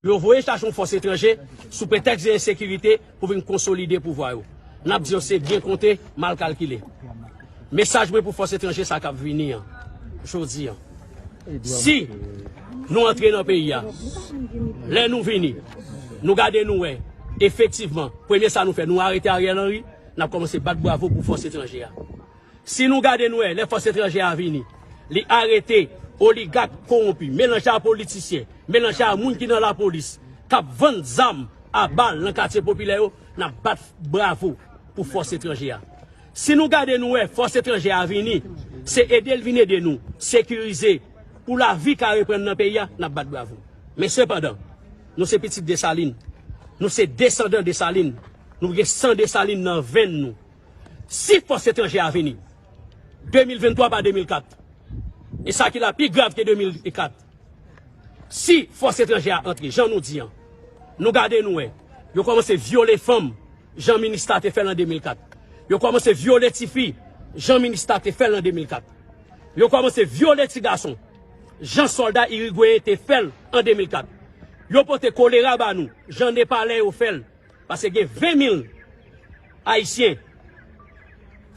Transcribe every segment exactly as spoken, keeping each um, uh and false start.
Yo voye chache yon fòs etranje sou pretèks de ensekirite pou vin konsolide pouvwa yo. N ap di yo se byen konte, mal kalkile. Mesaj mwen pou fòs etranje sa k ap vini an, jodi an. Si nou antre nan peyi a, lè nou vini, nou gade nou wè, efektivman, premye sa nou fè, nou arete Ariel Henry, n ap kòmanse bat bravo pou fòs etranje a. Si nou gade nou wè, lè fòs etranje a vini, li arete oligak kowonpi, melanje a politisyen, melanje a moun ki nan lapolis, k ap vann zam a bal nan katye popilè yo, n ap bat bravo pou fòs etranje a. Si nou gade nou wè, fòs etranje a vini, se ede l vin ede nou sekirize pou lavi ka reprann nan peyi a, n ap bat bravo. Men sepandan, nou se pitit Desalin, nou se desandan Desalin, nou gen san Desalin nan venn nou. Si fòs etranje a vini, de mil venntwa pa de mil kat, e sa ki la pi grav ke de mil kat, si fòs etranje a antre, jan nou di an, nou gade nou wè, yo kòmanse vyole fanm, jan Minista te fè l an de mil kat. Yo kòmanse vyole tifi, jan Minista te fè l an de mil kat. Yo kòmanse vyole ti gason, jan sòlda irigweyen te fè l an de mil kat. Yo pote kolera ba nou, jan Nepalè yo fè l. Paske gen ven mil Ayisyen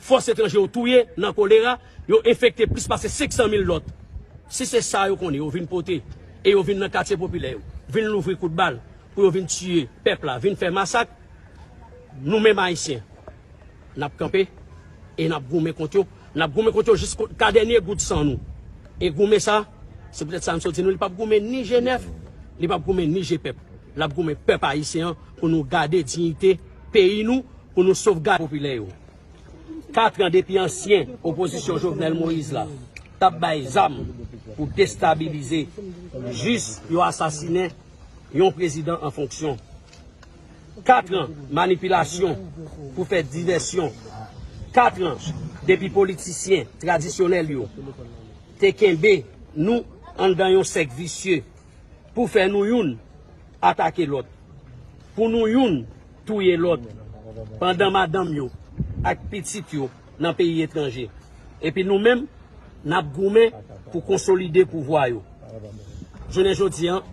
fòs etranje yo touye nan kolera, yo enfekte plis pase senk san mil lòt. Si se sa yo konnen, yo vin pote, e yo vin nan katye popilè yo, vin louvri kout bal pou yo vin tiye pèp la, vin fè masak, nou menm Ayisyen, n ap kanpe e n ap goumen kont yo. N ap goumen kont yo jiska dènye gout san nou. E goumen sa, se poutèt sa m sot di nou, li p ap goumen ni G nèf, li p ap goumen ni G pèp. L ap goumen pèp ayisyen an pou nou gade diyite peyi nou, pou nou sovgade popilè yo. Kat an depi ansyen opozisyon Jovenel Moïse la t ap bay zam pou destabilize jis yo asasinen yon prezidan an fonksyon. Kat an manipilasyon pou fè divèsyon. Kat an depi politisyen tradisyonèl yo te kenbe nou anndan yon sèk visye pou fè nou youn atake lòt, pou nou youn touye lòt, pandan madanm yo ak pitit yo nan peyi etranje. Epi nou menm, n ap goumen pou konsolide pouvwa yo. Jounen jodi an,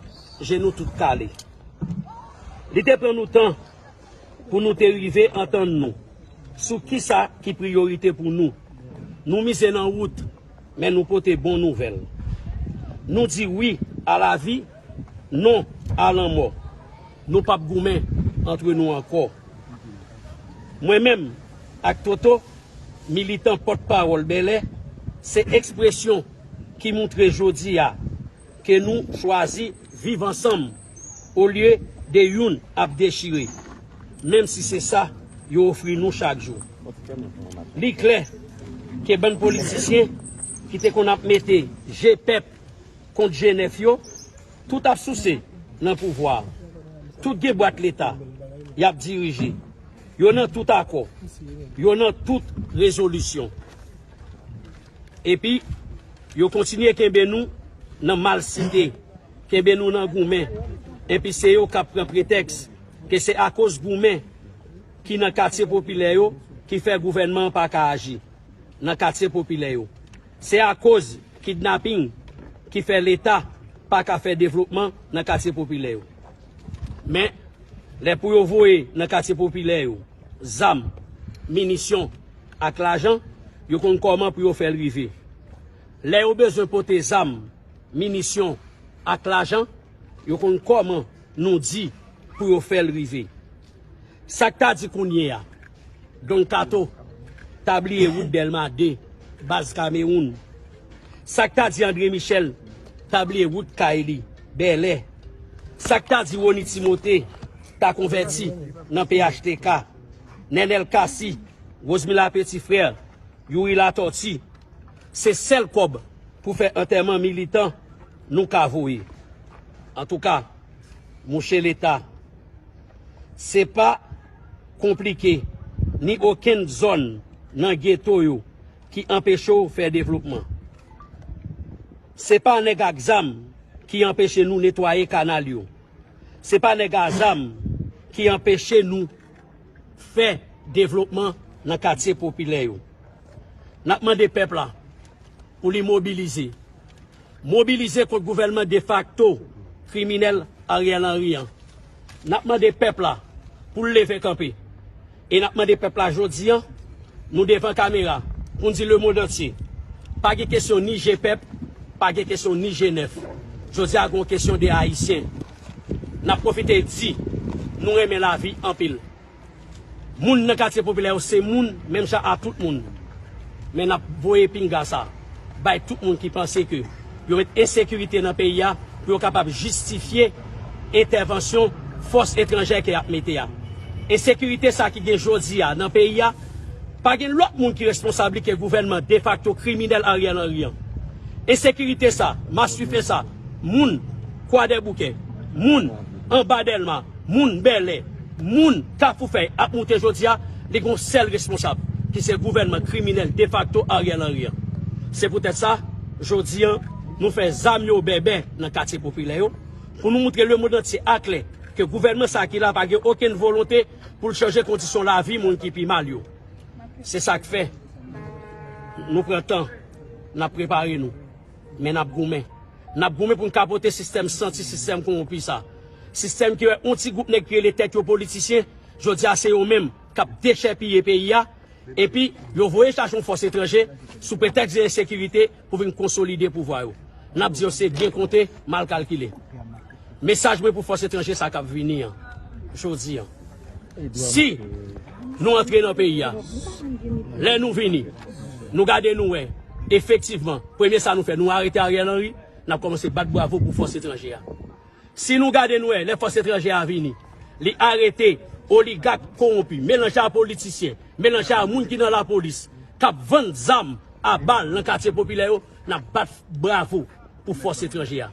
je nou tout kale. Li te pran nou tan pou nou te rive antann nou sou kisa ki priyorite pou nou. Nou mize nan wout, men nou pote bon nouvèl. Nou di wi a lavi, non a lanmò. Nou p ap goumen antre nou ankò. Mwen menm ak Toto, militan pòtpawòl Bèlè, se ekspresyon ki montre jodi a ke nou chwazi viv ansanm olye de youn ap dechire, menm si se sa yo ofri nou chak jou. Li klè ke bann politisyen ki te konn ap mete je pèp kont je nèf yo, tout ap souse nan pouvwa a. Tout gen bwat leta y ap dirije. Yo nan tout akò. Yo nan tout rezolisyon. Epi, yo kontinye kenbe nou nan malsite, kenbe nou nan goumen. Epi se yo k ap pran pretèks ke se akoz goumen ki nan katye popilè yo ki fè gouvènman an pa ka aji nan katye popilè yo. Se akoz kidnaping ki fè Leta pa ka fè devlopman nan katye popilè yo. Men, lè pou yo voye nan katye popilè yo zam, minisyon ak lajan, yo konn kòman pou yo fè l rive. Lè yo bezwen pote zam, minisyon ak lajan, yo konn kòman nou di pou yo fè l rive. Sa k ta di kounye a, Don Kato ta bliye wout Dèlma de, baz Kamewoun. Sa k ta di André Michel ta bliye wout kay li, Bèlè. Sa k ta di Rony Timote ta konvèti nan P H T K. Nènèl Cassy, Rosemila Petit Frère, Youri Latortue, se sèl kòb pou fè antèman militan nou ka voye. Antouka, mouche Leta, se pa konplike ni okenn zòn nan geto yo ki anpeche w fè devlopman. Se pa nèg ak zam ki anpeche nou netwaye kanal yo. Se pa nèg a zam ki anpeche nou fè devlopman nan katye popilè yo. N ap mande pèp la pou li mobilize. Mobilize kont gouvènman defakto, kriminèl Ariel Henry an. N ap mande pèp la pou l leve kanpe. E n ap mande pèp la jodi an, nou devan kamera, pou n di lemonn antye, pa gen kesyon ni je pèp, pa gen kesyon ni je nèf. Jodi a gen yon kesyon de Ayisyen. N ap pwofite di, nou renmen lavi anpil. Moun nan katye popilè yo se moun menm jan a tout moun. Men n ap voye pinga sa bay tout moun ki panse ke yo met ensekirite nan peyi a pou yo kapab jistifye entèvansyon fòs etranjè ke y ap mete a. Ensekirite sa ki gen jodi a nan peyi a, pa gen lòt moun ki responsab li ke gouvènman defakto kriminèl Ariel Henry an. Ensekirite sa, maswife sa, moun Kwadèboukè, moun anba Dèlma, moun Bèlè, moun Kafou Fèy ap moute jodi a, li gen yon sèl responsab, ki se gouvènman kriminèl defakto Ariel Henry an. Se poutèt sa, jodi an, nou fè zam yo bèbè nan katye popilè yo, pou nou moutre lemonn antye aklè ke gouvènman sa ki la pa gen okenn volonte pou l chanje kondisyon lavi moun ki pi mal yo. Se sa k fè nou pran tan, n ap prepare nou. Men n ap goumen. N ap goumen pou n kapote sistèm santi, sistèm kowonpi sa. Sistèm ki wè yon ti gwoup nèg ki rele tèt yo politisyen, jodi a se yo menm k ap dechèpiye peyi a, epi yo voye chache yon fòs etranje sou pretèks de ensekirite pou vin konsolide pouvwa yo. N ap di yo se byen konte, mal kalkile. Mesaj mwen pou fòs etranje sa k ap vini an, jodi an. Si nou antre nan peyi a, lè nou vini, nou gade nou wè, efektivman, premye sa nou fè, nou arete Ariel Henry, n ap kòmanse bat bravo pou fòs etranje a. Si nou gade nou wè, lè fòs etranje a vini, li arete oligak kowonpi, melanje a politisyen, melanje a moun ki nan lapolis, k ap vann zam a bal nan katye popilè yo, n ap bat bravo pou fòs etranje a.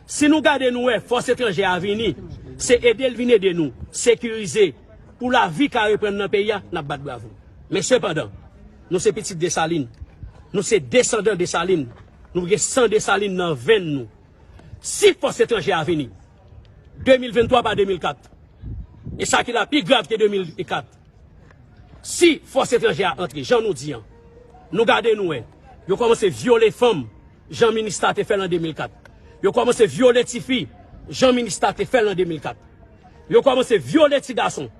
Si nou gade nou wè fòs etranje a vini, se ede l vin ede nou sekirize pou lavi ka reprann nan peyi a, n ap bat bravo. Men sepandan, nou se pitit Desalin, nou se desandan Desalin, nou gen san Desalin nan venn nou. Si fòs etranje a vini, de mil venntwa pa de mil kat, e sa ki la pi grav ke de mil kat, si fòs etranje a antre, jan nou di an, nou gade nou wè, yo kòmanse vyole fanm, jan Minista te fè l an de mil kat. Yo kòmanse vyole tifi, jan Minista te fè l an de mil kat. Yo kòmanse vyole ti gason,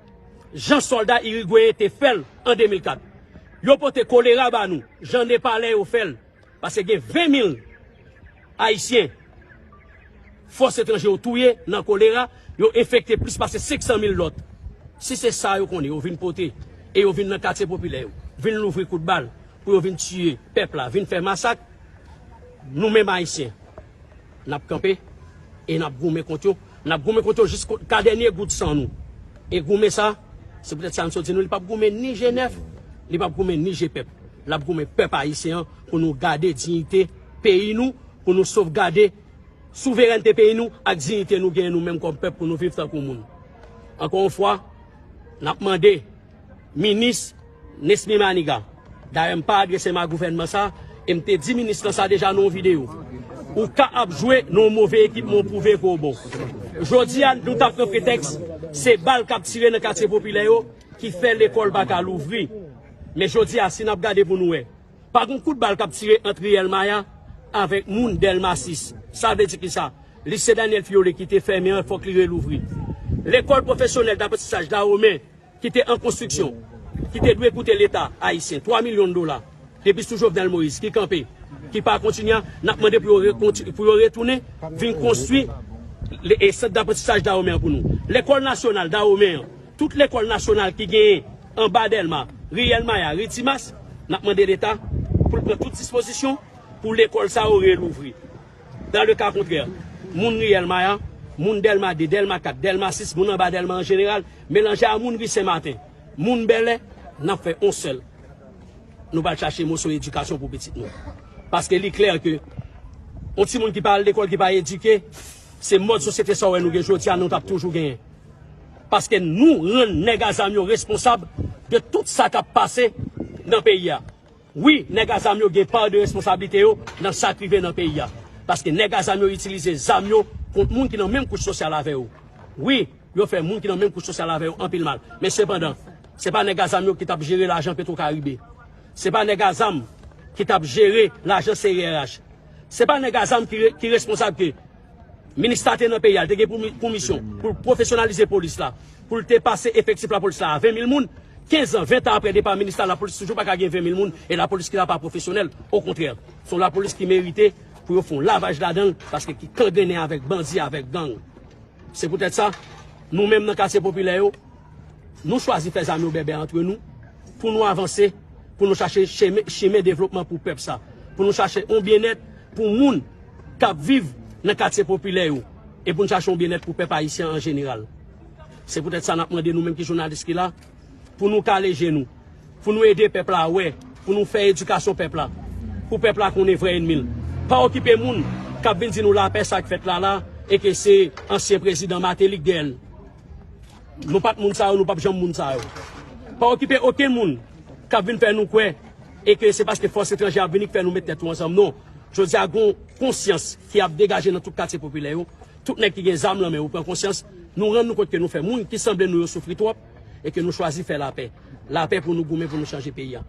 jan sòlda irigweyen te fè l an de mil kat. Yo pote kolera ba nou, jan Nepalè yo fè l. Paske gen ven mil Ayisyen fòs etranje yo touye nan kolera, yo enfekte plis pase senk san mil lòt. Si se sa yo konnen, yo vin pote, e yo vin nan katye popilè yo, vin louvri kout bal, pou yo vin tiye pèp la, vin fè masak, nou menm Ayisyen, n ap kanpe e n ap goumen kont yo. N ap goumen kont yo jiska dènye gout san nou. E goumen sa, se poutèt sa m sot di nou, li p ap goumen ni je nèf, li p ap goumen ni je pèp. L ap goumen pèp ayisyen an pou nou gade diyite peyi nou, pou nou sovgade souverènte peyi nou ak diyite nou genyen nou menm kòm pèp pou nou viv tankou moun. Ankò yon fwa, n ap mande minis Nesmy Maniga. Dayè, m pa adrese m a gouvènman sa, e m te di minis lan sa deja nan yon videyo. Ou ka ap jwe nan yon move ekip, men w pwouve ke w bon. Jodi a, nou t ap pran pretèks, se bal k ap tire nan katye popilè yo ki fè lekòl pa ka louvri. Men jodi a, si n ap gade pou nou wè, pa gen kout bal k ap tire ant Riyèl Maya avèk moun Dèlma sis. Sa vle di kisa? Lise Daniel Fiole ki te fèmen an, fòk li relouvri. Lekòl pwofesyonèl daprantisaj Dawomen ki te an konstriksyon, ki te dwe koute Leta ayisyen twa milyon dola, depi sou Jovenel Moïse, ki kanpe, ki pa kontinye, n ap mande pou yo rekonti-, pou yo retounen, vin konstwi le-, e sant daprantisaj Dawomen an pou nou. Lekòl nasyonal Dawomen an, tout lekòl nasyonal ki genyen anba Dèlma, Riyèl Maya, Ri Timas, n ap mande Leta pou l pran tout dispozisyon pou lekòl sa yo relouvri. Dans le cas contraire, moun Riyèl Maya, moun Dèlma de, Dèlma kat, Dèlma sis, moun anba Dèlma an jeneral, melanje a moun Ri Sen Maten, moun Bèlè, n ap fè yon sèl. Nou pral chache moso edikasyon pou pitit nou. Paske li klè ke yon timoun ki pa al lekòl, ki pa edike, se mòd sosyete sa w wè nou gen jodi a, nou t ap toujou genyen. Paske nou rann nèg a zam yo responsab de tout sa k ap pase nan peyi a. Wi, nèg a zam yo gen pa de responsablite yo nan sa k rive nan peyi a. Paske nèg a zam yo itilize zam yo kont moun ki nan menm kouch sosyal avè yo. Wi, yo fè moun ki nan menm kouch sosyal avè yo anpil mal. Men sepandan, se pa nèg a zam yo ki t ap jere lajan Petwokaribe. Se pa nèg a zam ki t ap jere lajan C R H. Se pa nèg a zam ki re-, ki responsab ke Minista te nan peyi a, li te gen pou mi-, pou misyon pou l pwofesyonalize polis la, pou l te pase efektif lapolis la a ven mil moun. Kenz an, ven tan apre depa minista, lapolis toujou pa ka gen ven mil moun, e lapolis ki la pa pwofesyonèl. Okontrè, se yon lapolis ki merite pou yo fè yon lavaj ladan l, paske ki kangrennen avèk bandi, avèk gang. Se poutèt sa, nou menm nan katye popilè yo, nou chwazi fè zam yo bèbè antre nou, pou nou avanse, pou nou chache chemen, chimen devlopman pou pèp sa, pou nou chache yon byennèt pou moun k ap viv nan katye popilè yo, e pou nou chache yon byennèt pou pèp ayisyen an jeneral. Se poutèt sa n ap mande nou menm ki jounalis ki la, pou nou kale je nou, pou nou ede pèp la wè, pou nou fè edikasyon pèp la, pou pèp la konnen vrè ènmi l. Pa okipe moun k ap vin di nou lapè sa k fèt la la, e ke se ansyen prezidan Martelly k dèyè l. Nou pa t moun sa yo, nou p ap janm moun sa yo. Pa okipe okenn moun k ap vin fè nou kwè, e ke se paske fòs etranjè ap vini k fè nou met tèt nou ansanm, non. Jodi a, gon konsyans ki ap degaje nan tout katye popilè yo. Tout nèg ki gen zam nan men yo pran konsyans. Nou rann nou kont ke nou fè moun ki sanble nou yo soufri twòp e ke nou chwazi fè lapè. Lapè pou nou goumen, pou nou chanje peyi a.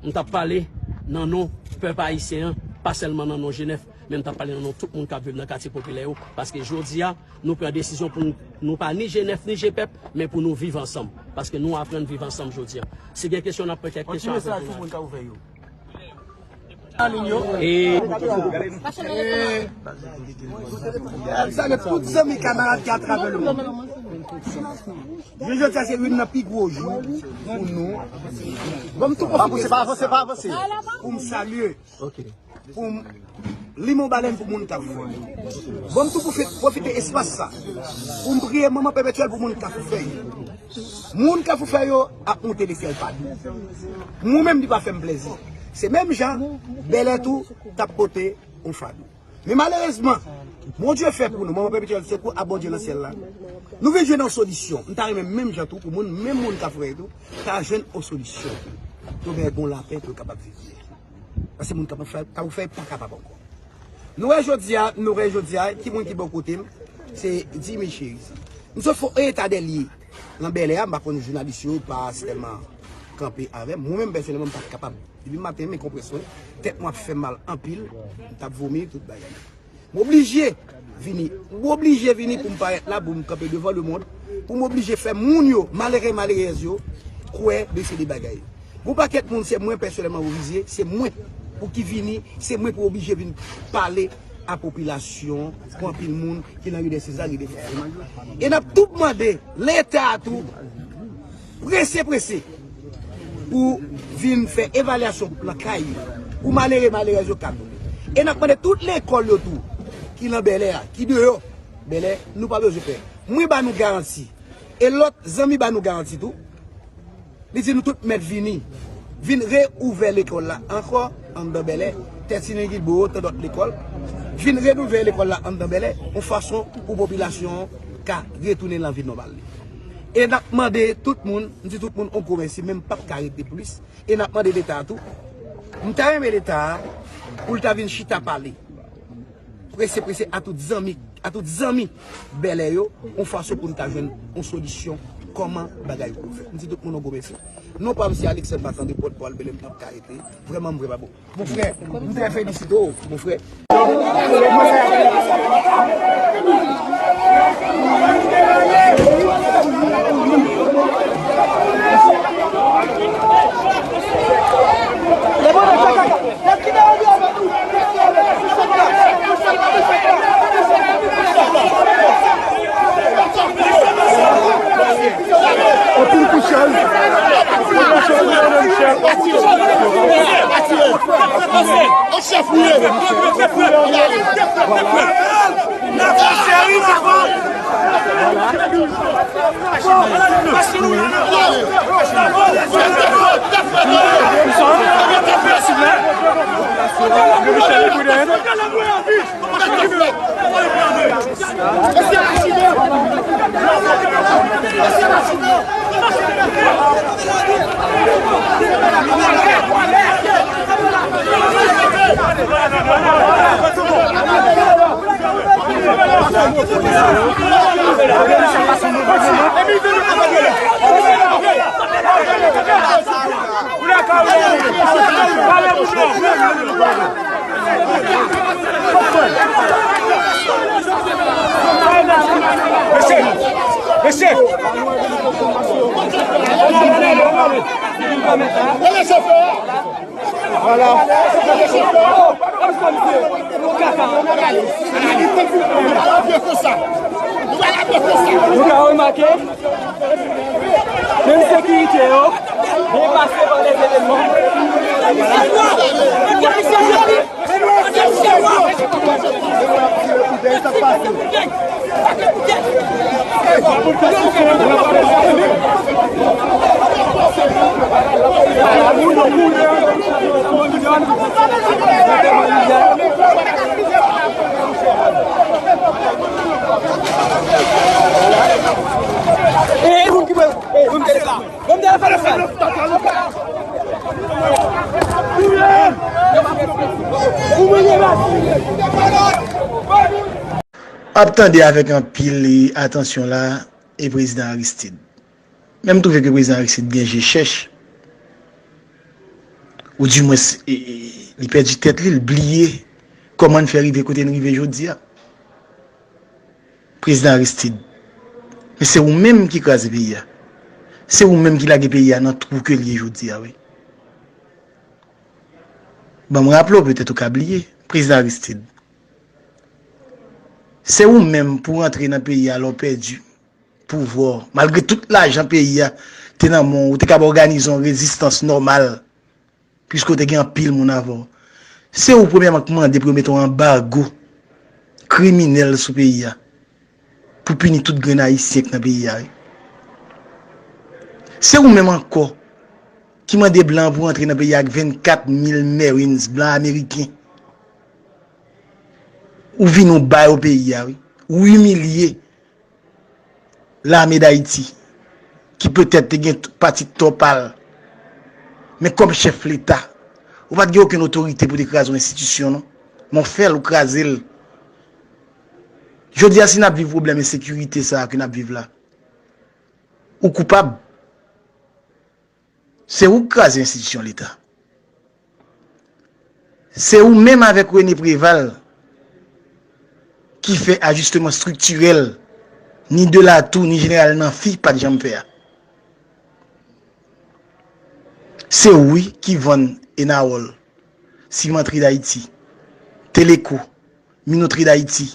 M t ap pale nan non pèp ayisyen an, pa sèlman nan non G nèf, men m t ap pale nan non tout moun k ap viv nan katye popilè yo, paske jodi a, nou pran desizyon pou nou, nou pa ni G nèf ni G pèp, men pou nou viv ansanm, paske nou aprann viv ansanm jodi a. Si gen kesyon, n ap pran kèk kesyon apre jounal. An liy yo. E Salye tout zanmi, kamarad ki atravè lemonn. Jodi a se youn nan pi gwo jou pou nou. Bon, m tou pwofite pa avanse, pa avanse. Pou m salye, pou m limen yon balèn pou moun Kafoufèy. Bon, m tou pwofite, pwofite espas sa pou m priye Manman Pèpetyèl pou moun Kafoufèy. Moun Kafoufèy yo ap monte lesyèl pa dou. Mwen menm, li pa fè m plezi. Se menm jan Bèlè tou t ap pote yon fadou. Men malerezman, Bondye fè pou nou, Manman Pèpetyèl Sekou ak Bondye nan syèl la, nou vin jwenn yon solisyon. M ta renmen menm jan tou pou moun, menm moun Kafoufèy tou, ta jwenn yon solisyon. Pou yo gen yon lapè pou yo kapab viv byen. Paske moun Kafoufèy, Kafoufèy pa kapab ankò. Nou wè jodi a, nou wè jodi a, ki moun ki bò kote m? Se Jimmy Chérizier. M sot fè yon eta dè lye nan Bèlè a, m pa konn jounalis yo pa sèlman kanpe avè m. Mwen menm pèsonèlman, m pa t kapab. Depi maten, men konpresyon, tèt mwen ap fè m mal anpil, m t ap vomi, tout bagay. M oblije vini, m oblije vini pou m parèt la, pou m kanpe devan lemonn, pou m oblije fè moun yo, malere, malerèz yo, kwè de se de bagay. Gon pakèt moun, se mwen pèsonèlman yo vize, se mwen pou ki vini, se mwen pou oblije vin pale a popilasyon, pou anpil moun ki nan ri dè Seza, ri dè Fofo. E n ap tou mande Leta a tou, prese, prese, pou vin fè evalyasyon pou lakay yo, pou malere, malerèz yo ka tounen. E n ap mande tout lekòl yo tou, ki nan Bèlè a, ki deyò Bèlè, nou pa bezwen pè. Mwen ba nou garanti, e lòt zanmi ba nou garanti tou, li di nou tout mèt vini, vin reouvè lekòl la ankò anndan Bèlè, Tèt Silingi, Bowo, tan dòt lekòl, vin reouvè lekòl la anndan Bèlè, yon fason pou popilasyon an ka retounen nan vi nòmal li. E n ap mande tout moun, m di tout moun yon gwo mèsi, men m p ap ka rete plis, e n ap mande Leta a tou, m ta renmen Leta a, pou l ta vin chita pale. Prese, prese a tout zanmi, a tout zanmi Bèlè yo, yon fason pou n ta jwenn yon solisyon kòman bagay yo pou fèt. M di tout moun yon gwo mèsi. Non pa m se Alexandre Marc-André, pòtpawòl Bèlè, m p ap ka rete. Vrèman, m vrèman bon. Mon frè, m trè felisite w, mon frè. Anpil kout chèz. Chèf ou ye. Voilà. Nou ka remake, menm sekirite yo depase pa lè evenman. Ap tande avèk anpil atansyon la, e prezidan Aristide. Men m twouve ke prezidan Aristide gen je chèch, oudimwens, e, e, li pèdi tèt li, li bliye kòman n fè rive kote n rive jodi a. Prezidan Aristide, men se ou menm ki kraze peyi a. Se ou menm ki lage peyi a nan twou ke l ye jodi a, wi. Ban m raple w, petèt ou ka bliye, prezidan Aristide. Se ou menm pou w antre nan peyi a lè w pèdi pouvwa w. Malgre tout lajan peyi a te nan men w, ou te kab òganize yon rezistans nòmal, piske w te gen anpil moun avè w. Se ou premyèman k mande pou yo mete yon anbago kriminèl sou peyi a, pou pini tout grenn Ayisyen k nan peyi a, wi. Se ou menm ankò ki mande blan pou antre nan peyi a ak vennkat mil Marines, blan ameriken. Ou vin ou ba yo peyi a, wi. Ou imilye Lame d Ayiti, ki petèt te gen t-, pati tò pa l. Men kòm chèf Leta, ou pa t gen okenn otorite pou te kraze yon enstitisyon, non. Men w fè l, ou kraze l. Jodi a, si n ap viv pwoblèm ensekirite sa a ke n ap viv la, ou koupab. Se ou k kraze enstitisyon Leta. Se ou menm avèk René Préval ki fè ajisteman estriktirèl, ni de Latou, ni Jeneral Namphy pa t janm fè a. Se ou, wi, ki vann Enawòl, Simantri Dayiti, Teleco, Minotri Dayiti,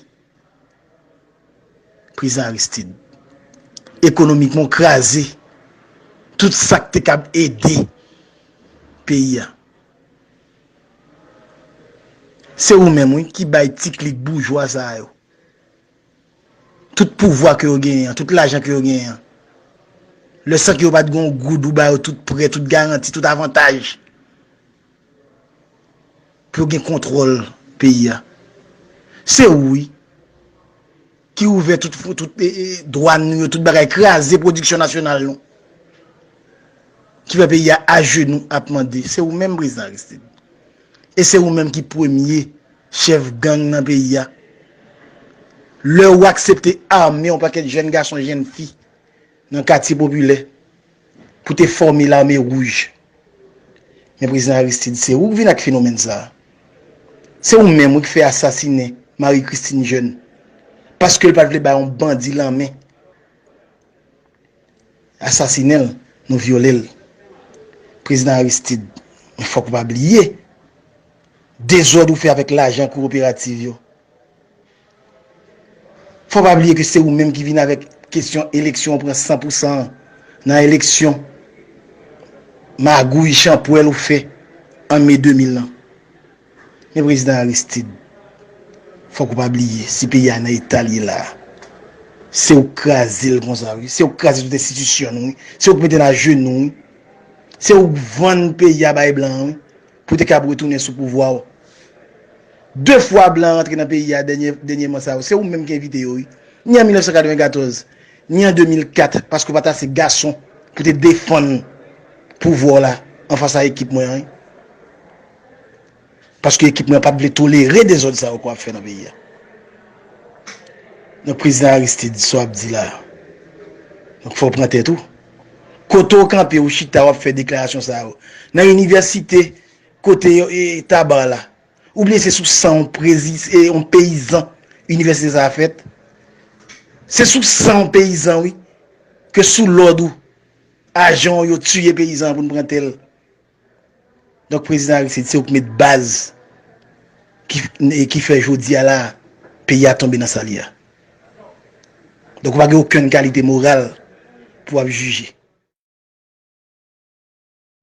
Prezidan Aristide. Ekonomikman, w kraze tout sa k te kab ede peyi a. Se ou menm, wi, ki bay ti klik boujwa sa yo tout pouvwa ke yo genyen an, tout lajan ke yo genyen an. Lè san ke yo pa t gen yon goud, ou ba yo tout prè, tout garanti, tout avantaj pou yo gen kontwòl peyi a. Se ou, wi, ki ouvè tout, tout, e, e, dwàn nou yo, tout bagay, kraze pwodiksyon nasyonal nou, ki fè peyi a ajenou ap mande. Se ou menm, Prezidan Aristide. E se ou menm ki premye chèf gang nan peyi a. Lè ou aksepte ame yon pakèt jèn gason, jèn fi nan katye popilè pou te fòme Lame Wouj. Men Prezidan Aristide, se ou k vin ak fenomèn sa a. Se ou menm, wi, ki fè asasinen Marie Christine Jeune, paske l pa t vle bay yon bandi lanmen. Asasinen l, nou vyole l. Prezidan Aristide, men fòk ou pa bliye dezòd ou fè avèk lajan kowoperativ yo. Fò pa bliye ke se ou menm ki vin avèk kesyon eleksyon, ou pran san pou san nan eleksyon, magouy, chanpwèl ou fè an me de mil lan. Men Prezidan Aristide, fòk ou pa bliye, si peyi a nan eta l ye la a, se ou k kraze l konsa, wi. Se ou k kraze tout enstitisyon nou, wi. Se ou k mete n ajenou, wi. Se ou k vann peyi a bay blan an, wi, pou te kab retounen sou pouvwa w. De fwa blan rantre nan peyi a dènye, dènyèman sa yo, se ou menm ki envite yo, wi. Ni an mil nèf san katrevenkatòz, ni an de mil kat, paske w pa t ase gason pou te defann pouvwa w la anfas a ekip mwen an, wi. Paske ekip mwen an pa t vle tolere dezòd sa yo ke w ap fè nan peyi a. Donk, Prezidan Aristide, sa w ap di la a, donk, fò w pran tèt ou. Kote w kanpe, ou chita, w ap fè deklarasyon sa yo. Nan inivèsite, kote yo, e, Taba la. Oubyen se sou san yon prezi-, e, yon peyizan inivèsite sa a fèt? Se sou san yon peyizan, wi. ke sou lòd ou, ajan w yo tiye peyizan pou n pran tè l. Donk, prezidan Aristide, se ou k met baz ki, ki fè jodi a la, peyi a tonbe nan sa l ye a. Donk, ou pa gen okenn kalite moral pou w ap jije.